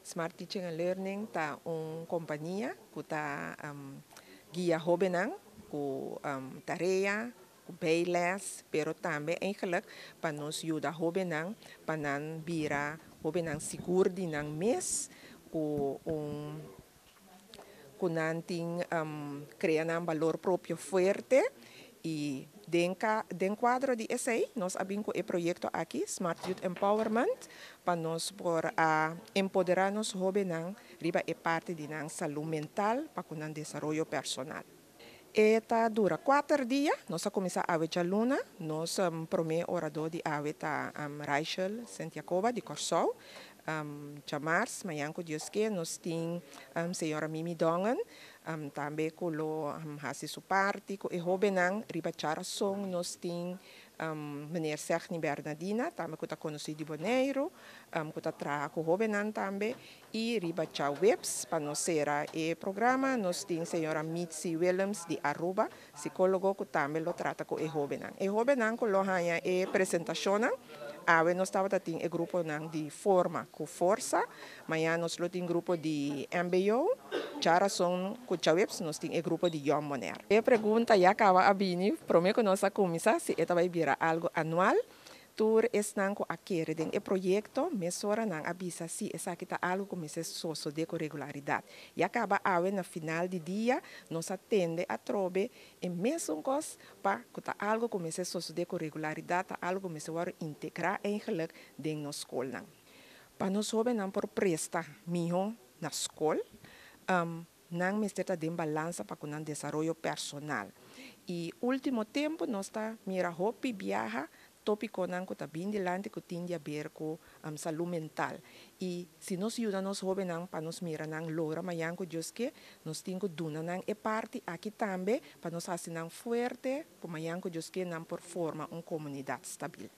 Smart Teaching and Learning ta un kompania ku ta guia hóbennan ku tarea, ku bijles, pero tambe eigenlijk pa nos yuda hóbennan pa nan bira hóbennan sigur di nan mes, ku nan tin krea nan balor propio fuerte. I den kuadro di esei nos a bin ku e proyekto aki, Smart Youth Empowerment, pa nos por a empoderá nos hóbennan riba e parti di nan salú mental pa ku nan desaroyo personal. E ta dura 4 dia. Nos a kuminsá awe djaluna. Nos promé oradó di awe ta Rachel Santiago di Kòrsou. Djamars, mañan ku Dios ke, nos tin señora Mimi Dongen, tambe ku lo hasi su parti ku e hóbennan. Riba djárason nos tin meneer Segni Bernardina, tambe ku ta konosí di Boneiru, ku ta traha ku hóbennan tambe. I riba djaweps, pa nos sera e programa, nos tin señora Mitzi Willems di Aruba, psikólogo ku tambe lo trata ku e hóbennan. E hóbennan ku lo haña e presentashon: awe nos tabatin e gruponan di Forma ku Forsa, mañan nos lo tin grupo di MBO, djárason ku djaweps nos tin e grupo di Jong Bonaire. E pregunta ya kaba a bini promé ku nos a kuminsá, si e ta bai bira algu anual. Tur esnan ku a kere den e proyekto, mesora nan a bisa si esaki ta algu ku mester sosodé ku regularidat. Ya kaba awe na final di dia, nos a tende atrobe e mesun kos pa ku ta algu ku mester sosodé ku regularidat, ta algu ku mester wòrdu integrá eigenlijk den nos skolnan. Pa nos hóbennan por presta mihó na skol, nan mester ta den balansa pa ku nan desaroyo personal. I último tempu nos ta mira hopi biaha tópikonan ku ta bin dilanti ku tin di aber ku salú mental. I si nos yuda nos hóbennan pa nos mira nan logra mañan ku Dios ke, nos tin ku duna nan e parti aki tambe pa nos hasi nan fuerte, pa mañan ku Dios ke nan por forma un komunidat stabil.